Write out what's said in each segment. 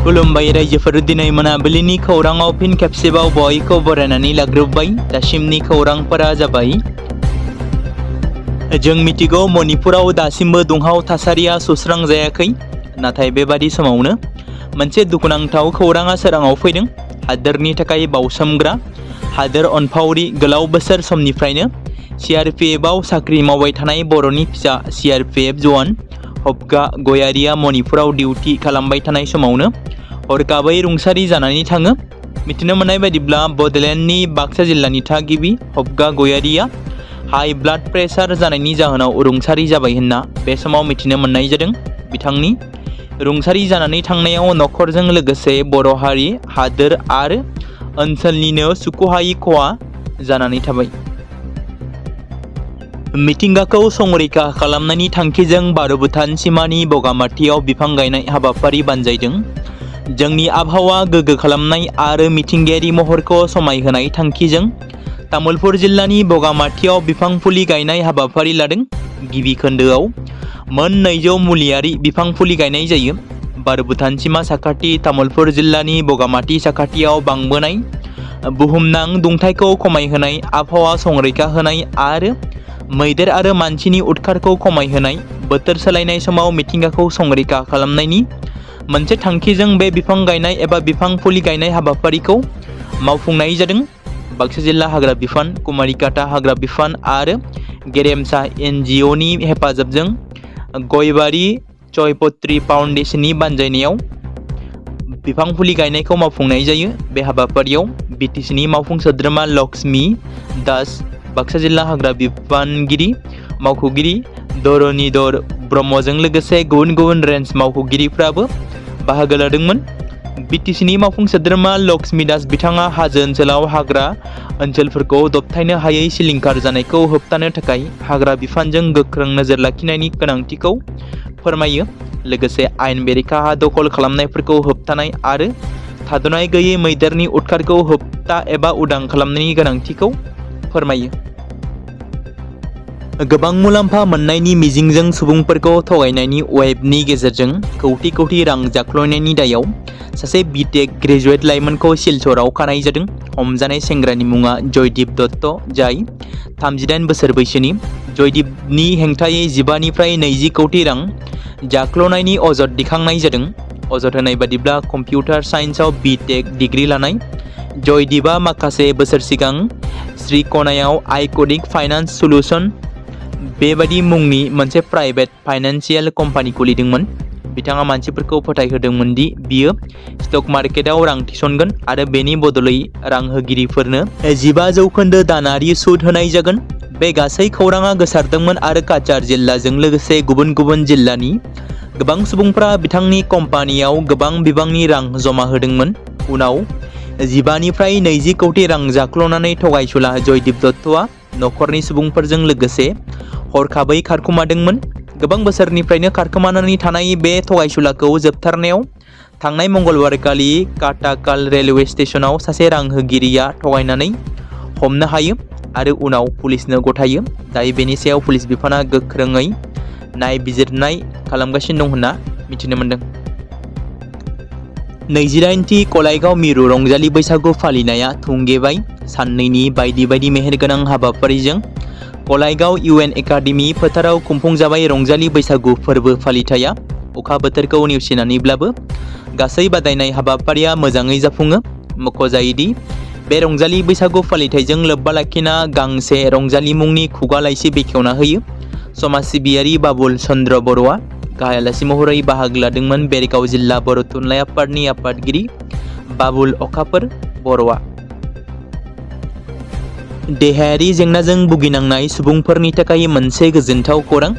खुलुमबाय रायजोफोर, दिनै मोनाबिलिनि खौराङाव फिन खेबसेबाव बयखौ बरायनानै लाग्रोबाय। दासिमनि खौरांफोरा जाबाय। जों मिथिगौ मणिपुराव दासिमबो दुंहाव थासारिया सुस्रांजायाखै, नाथाय बेबादि समावनो मोनसे दुखुनांथाव खौराङा सोराङाव फैदों। हादोरनि थाखाय बावसोमग्रा हादोर अनफावरि गोलाव बोसोर समनिफ्रायनो CRPFआव साख्रि मावबाय थानाय बर'नि फिसा CRPF जवान हबगा गयारिया मणिपुराव डिउटि खालामबाय थानाय समावनो हरखाबै रुंसारि जानानै थाङो। मिथिनो मोननाय बायदिब्ला बडलेण्डनि बाक्सा जिल्लानि थागिबि हबगा गयारिया हाई ब्लाड प्रेसार जानायनि जाहोनाव रुंसारि जाबाय होनना बे समाव मिथिनो मोननाय जादों। बिथांनि रुंसारि जानानै थांनायाव नखरजों लोगोसे बर' हारि, हादोर आरो ओनसोलनिनो सुख'हायि खहा जानानै थाबाय। मिथिंगाखौ संरैखा खालामनायनि थांखिजों भारत-भुटान सिमानि बगामाथियाव बिफां गायनाय हाबाफारि बानजायदों। जोंनि आबहावा गोग्गो खालामनाय आरो मिथिंगायारि महरखौ समायहोनाय थांखिजों तामुलपुर जिल्लानि बगामाथियाव बिफां फुलि गायनाय हाबाफारि लादों। गिबि खोन्दोआव मोन 200 मुलियारि बिफां फुलि गायनाय जायो। भारत-भुटान सिमा साखाथि तामुलपुर जिल्लानि बगामाथि साखाथियाव बांबोनाय बुहुमनां दुंथाइखौ खमायहोनाय, आबहावा संरैखा होनाय आरो मैदेर आरो मानसिनि उदखारखौ खमायहोनाय, बोथोर सोलायनाय समाव मिथिंगाखौ संरैखा खालामनायनि मोनसे थांखिजों बे बिफां गायनाय एबा बिफां फुलि गायनाय हाबाफारिखौ मावफुंनाय जादों। बाक्सा जिल्ला हाग्रा बिफान, कुमारिकाटा हाग्रा बिफान आरो गेरेमसा NGOनि हेफाजाबजों गयबारि चयपत्री फाउन्डेसननि बानजायनायाव बिफां फुलि गायनायखौ मावफुंनाय जायो। बे हाबाफारियाव BTCनि मावफुं सोद्रोमा लक्ष्मी दास, बाक्सा जिल्ला हाग्रा बिफानगिरि मावख'गिरि धरनीधर ब्रह्मजों लोगोसे गुबुन गुबुन रेन्ज मावख'गिरिफ्राबो बाहागो लादोंमोन। BTCनि मावफुं सोद्रोमा लक्ष्मी दास बिथाङा हाजो ओनसोलाव हाग्रा ओनसोलफोरखौ दबथायनो हायै सिलिंखार जानायखौ होबथानो थाखाय हाग्रा बिफानजों गोख्रों नोजोर लाखिनायनि गोनांथिखौ फोरमायो। लोगोसे आयेन बेरेखा हा दखल खालामनायफोरखौ होबथानाय आरो थाद'नाय गैयै मैदेरनि उदखारखौ होबथा एबा उदां खालामनायनि गोनांथिखौ फोरमायो। गोबां मुलाम्फा मोननायनि मिजिंजों सुबुंफोरखौ थगायनायनि वेबनि गेजेरजों कौटि कौटि रां जाख्ल'नायनि दायाव सासे BTech ग्रेजुवेट लाइमोनखौ सिलचराव खानाय जादों। हमजानाय सेंग्रानि मुङा जयदीप दत्त, जाय 38 बोसोर बैसोनि। जयदीपनि हेंथायै 15 निफ्राय 20 कौटि रां जाख्ल'नायनि अजद दिखांनाय जादों। अजद होनाय बादिब्ला कम्पिउटार साइन्सआव BTech डिग्री लानाय जयदीपआ माखासे बोसोर सिगां श्रीक'नायाव आइकनिक फाइनान्स सल्युशन बेबादि मुंनि मोनसे प्राइभेट फाइनान्सियेल कम्पानि खुलिदोंमोन। बिथाङा मानसिफोरखौ फोथायहोदोंमोन दि बियो स्टक मार्केटआव रां थिसनगोन आरो बेनि बदलै रां होगिरिफोरनो 15% दानारि सुद होनाय जागोन। बे गासै खौराङा गोसारदोंमोन आरो काछार जिल्लाजों लोगोसे गुबुन गुबुन जिल्लानि गोबां सुबुंफ्रा बिथांनि कम्पानियाव गोबां बिबांनि रां जमा होदोंमोन। उनाव 15 निफ्राय 20 कौटि रां जाख्ल'नानै थगायसुला जयदीप दत्तआ नखरनि सुबुंफोरजों लोगोसे हरखाबै खारखोमादोंमोन। गोबां बोसोरनिफ्रायनो खारखोमानानै थानाय बे थगायसुलाखौ जोबथारनायाव थांनाय मंगलबारखालि काटाकाल रेलवे स्टेशनाव सासे रां होगिरिया थगायनानै हमनो हायो आरो उनाव पुलिसनो गथायो। दायो बेनि सायाव पुलिस बिफाना गोख्रोङै नायबिजिरनाय खालामगासिनो दं होनना मिथिनो मोनदों। 28थि कलायगाव मिरु रंजालि बैसागु फालिनाया थुंगेबाय। साननैनि बायदि बायदि मेहेरगोनां हाबाफारिजों कलायगाव UN एकाडेमि फोथाराव खुंफुंजाबाय रंजालि बैसागु फोरबो फालिथाया। अखा बोथोरखौ नेवसिनानैब्लाबो गासै बादायनाय हाबाफारिया मोजाङै जाफुङो। मख'जायोदि बे रंजालि बैसागु फालिथायजों लोब्बा लाखिना गांसे रंजालि मुंनि खुगा लाइसि बेखेवना होयो। समाज सिबियारि बाबुल चन्द्र बर'आ गाहाय आलासि महरै बाहागो लादोंमोन। बेरगाव जिल्ला बर' थुनलाइ आफादनि आफादगिरि बाबुल अखाफोर बर'आ देहायारि जेंनाजों भुगिनांनाय सुबुंफोरनि थाखाय मोनसे गोजोनथाव खौरां।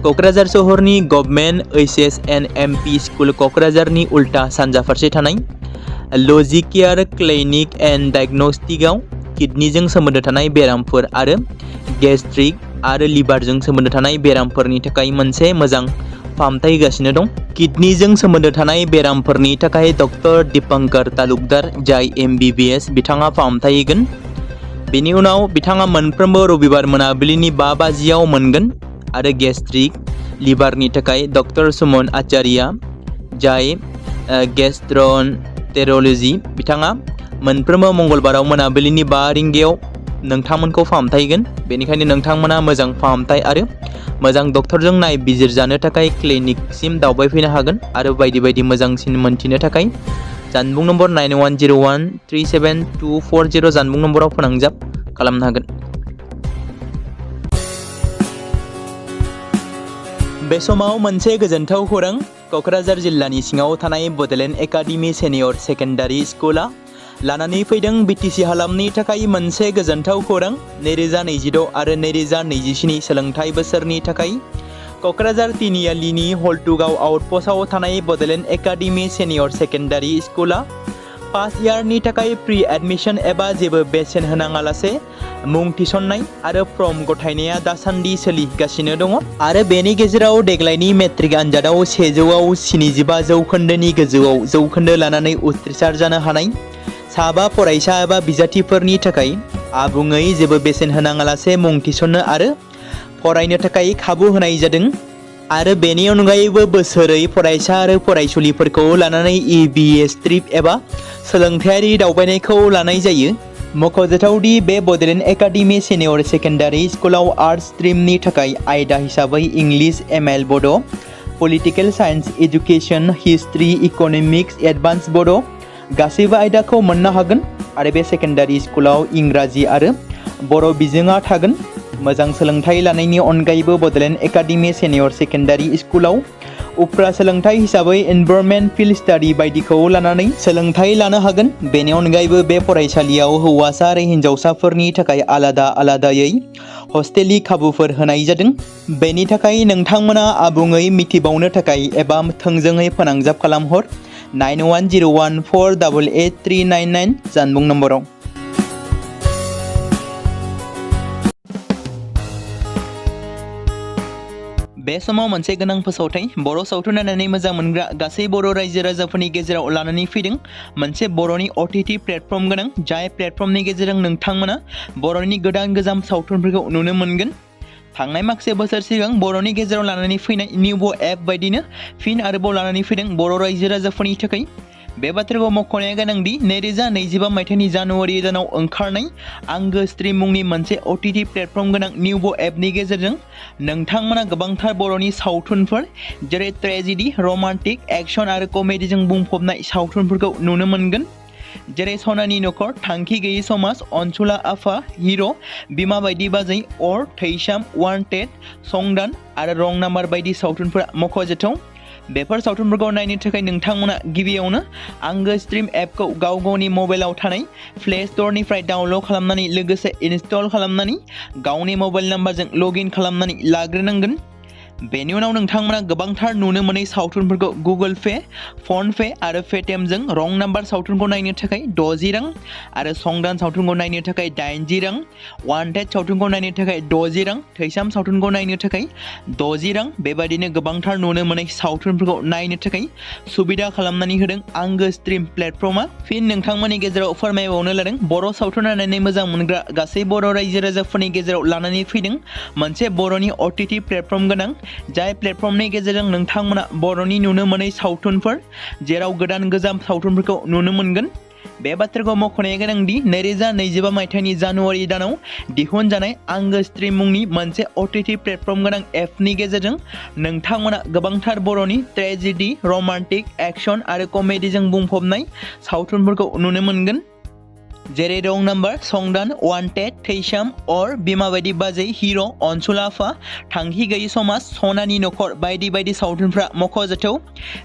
क'क्राझार सहरनि गभर्नमेन्ट HSNMP स्कुल क'क्राझारनि उल्टा सानजा फारसे थानाय लजि केयार क्लिनिक एन्ड डायग्नोस्टिकआव किडनीजों सोमोन्दो थानाय बेरामफोर आरो गेस्ट्रिक आरो लिभारजों सोमोन्दो थानाय बेरामफोरनि थाखाय मोनसे मोजां फाहामथाय होगासिनो दं। किडनीजों सोमोन्दो थानाय बेरामफोरनि थाखाय डक्टर दीपंकर तालुकदार, जाय MBBS, बिथाङा फाहामथाय होगोन। बेनि उनाव बिथाङा मोनफ्रोमबो रबिबार मोनाबिलिनि 5 बाजियाव मोनगोन आरो गेस्ट्रिक लिभारनि थाखाय डक्टर सुमन आचार्या, जाय गेस्ट्र'न्टेर'ल'जि बिथाङा मोनफ्रोमबो मंगलबाराव मोनाबिलिनि 5 रिंगायाव नोंथांमोनखौ फाहामथाय होगोन। बेनिखायनो नोंथांमोना मोजां फाहामथाय आरो मोजां डक्टरजों नायबिजिरजानो थाखाय क्लिनिकसिम दावबायफैनो हागोन आरो बायदि बायदि मोजांसिन मोनथिनो थाखाय जानबुं नम्बर 9101372240 जानबुं नम्बराव फोनांजाब खालामनो हागोन। बे समाव मोनसे गोजोनथाव खौरां। क'क्राझार जिल्लानि सिङाव थानाय बड'लेण्ड एकाडेमि सिनियर सेकेन्डारि स्कुला लानानै फैदों बिटिसि हालामनि थाखाय मोनसे गोजोनथाव खौरां। 2026 आरो 2027 सोलोंथाइ बोसोरनि थाखाय क'क्राझार तिनिआलिनि हल्टुगाव आउटपस्टआव थानाय बड'लेण्ड एकाडेमि सिनियर सेकेन्डारि स्कुला फार्स्ट इयारनि थाखाय प्रि एडमिशन एबा जेबो बेसेन होनाङालासे मुं थिसननाय आरो फर्म गथायनाया दासान्दि सोलिगासिनो दङ आरो बेनि गेजेराव देग्लायनि मेट्रिक आनजादाव 100आव 75 जौखोन्दोनि गोजौआव जौखोन्दो लानानै उथ्रिसार जानो हानाय साबा फरायसा एबा बिजाथिफोरनि थाखाय आबुङै जेबो बेसेन होनाङालासे मुं थिसननो आरो फरायनो थाखाय खाबु होनाय जादों आरो बेनि अनगायैबो बोसोरै फरायसा आरो फरायसुलिफोरखौ लानानै EBS ट्रिप एबा सोलोंथायारि दावबायनायखौ लानाय जायो। मख'जाथावदि बे बड'लेण्ड एकाडेमि सिनियर सेकेन्डारि स्कुलाव आर्ट्स स्ट्रिमनि थाखाय आयदा हिसाबै इंलिश ML बड', political science, education, history, economics, advance बड' गासैबो आयदाखौ मोननो हागोन आरो बे सेकेन्डारि स्कुलाव इंराजि आरो बर' बिजोङा थागोन। मोजां सोलोंथाइ लानायनि अनगायैबो बड'लेण्ड एकाडेमि सिनियर सेकेन्डारि स्कुलाव उफ्रा सोलोंथाइ हिसाबै एनभायरनमेन्ट फिल्ड स्टाडि बायदिखौ लानानै सोलोंथाइ लानो हागोन। बेनि अनगायैबो बे फरायसालियाव हौवासा आरो हिन्जावसाफोरनि थाखाय आलादा आलादायै हस्टेलनि खाबुफोर होनाय जादों। बेनि थाखाय नोंथांमोना आबुङै मिथिबावनो थाखाय एबा थोंजोङै फोनांजाब खालामहर 9101488399 जानबुं नम्बराव। बे समाव मोनसे गोनां फोसावथाय बर' सावथुन नायनानै मोजां मोनग्रा गासै बर' रायजो राजाफोरनि गेजेराव लानानै फैदों मोनसे बर'नि OTT प्लेटफर्म गोनां, जाय प्लेटफर्मनि गेजेरजों नोंथांमोना बर'नि गोदान गोजाम सावथुनफोरखौ नुनो मोनगोन। थांनाय माखासे बोसोर सिगां बर'नि गेजेराव लानानै फैनाय निउबो एप बायदिनो फिन आरोबाव लानानै फैदों बर' रायजो राजाफोरनि थाखाय। बे बाथ्राखौ मख'नाया गोनांदि 2025 मायथाइनि जानुवारि दानाव ओंखारनाय आंगो स्ट्रिम मुंनि मोनसे OTT प्लेटफर्म गोनां निउबो एपनि गेजेरजों नोंथांमोना गोबांथार बर'नि सावथुनफोर जेरै ट्रेजेडि, रमान्टिक, एक्शन आरो कमेडिजों बुंफबनाय सावथुनफोरखौ नुनो मोनगोन। जेरै सनानि नखर, थांखि गैयै समाज, अनसुला आफा, हिर', बिमा बायदि बाजै, अर, थैसाम, वान्टेड, संदान आरो रं नाम्बार बायदि सावथुनफोरा मख'जाथाव। बेफोर सावथुनफोरखौ नायनो थाखाय नोंथांमोना गिबियावनो आंगो स्ट्रिम एपखौ गाव गावनि मबाइलाव थानाय प्ले स्ट'रनिफ्राय डाउनल'ड खालामनानै लोगोसे इनस्टल खालामनानै गावनि मबाइल नाम्बारजों लगइन खालामनानै लाग्रोनांगोन। बेनि उनाव नोंथांमोना गोबांथार नुनो मोनै सावथुनफोरखौ गुगोल पे, फन पे आरो पेटिएमजों रं नाम्बार सावथुनखौ नायनो थाखाय 60 रां आरो संदान सावथुनखौ नायनो थाखाय 80 रां, वान्टेड सावथुनखौ नायनो थाखाय 60 रां, थैसाम सावथुनखौ नायनो थाखाय 60 रां बेबायदिनो गोबांथार नुनो मोनै सावथुनफोरखौ नायनो थाखाय सुबिदा खालामनानै होदों आंगो स्ट्रिम प्लेटफर्मा। फिन नोंथांमोननि गेजेराव फोरमायबावनो लादों बर' सावथुन नायनानै मोजां मोनग्रा गासै बर' रायजो राजाफोरनि गेजेराव लानानै फैदों मोनसे बर'नि OTT प्लेटफर्म गोनां, जाय प्लेटफर्मनि गेजेरजों नोंथांमोना बर'नि नुनो मोनै सावथुनफोर जेराव गोदान गोजाम सावथुनफोरखौ नुनो मोनगोन। बे बाथ्राखौ मख'नाया गोनांदि 2025 मायथाइनि जानुवारि दानाव दिहुनजानाय आंगो स्ट्रिम मुंनि मोनसे OTT प्लेटफर्म गोनां एपनि गेजेरजों नोंथांमोना गोबांथार बर'नि ट्रेजेडि, रमान्टिक, एक्शन आरो कमेडिजों बुंफबनाय सावथुनफोरखौ नुनो मोनगोन। जेरै रं नाम्बार, संदान, वान्टेड, थैसाम, अर, बिमा बायदि बाजै, हिर', अनसुला आफा, थांखि गैयै समाज, सनानि नखर बायदि बायदि सावथुनफ्रा मख'जाथाव।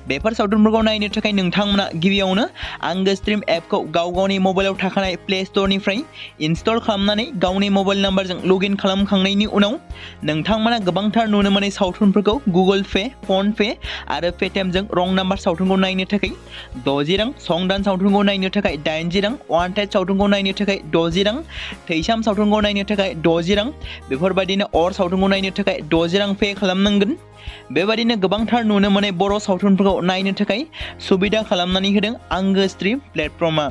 बेफोर सावथुनफोरखौ नायनो थाखाय नोंथांमोना गिबियावनो आंगो स्ट्रिम एपखौ गाव गावनि मबाइलाव थाखानाय प्ले स्ट'रनिफ्राय इनस्टल खालामनानै गावनि मबाइल नाम्बारजों लगइन खालामखांनायनि उनाव नोंथांमोना गोबांथार नुनो मोनै सावथुनफोरखौ गुगोल पे, फन पे आरो पेटिएमजों रं नाम्बार सावथुनखौ नायनो थाखाय 60 रां, संदान सावथुनखौ नायनो थाखाय 80 रां, वान्टेड सावथुनखौ नायनो थाखाय 60 रां, थैसाम सावथुनखौ नायनो थाखाय 60 रां बेफोरबायदिनो अर सावथुनखौ नायनो थाखाय 60 रां पे खालामनांगोन। बेबायदिनो गोबांथार नुनो मोनै बर' सावथुनफोरखौ नायनो थाखाय सुबिदा खालामनानै होदों आंगो स्ट्रिम प्लेटफर्मा।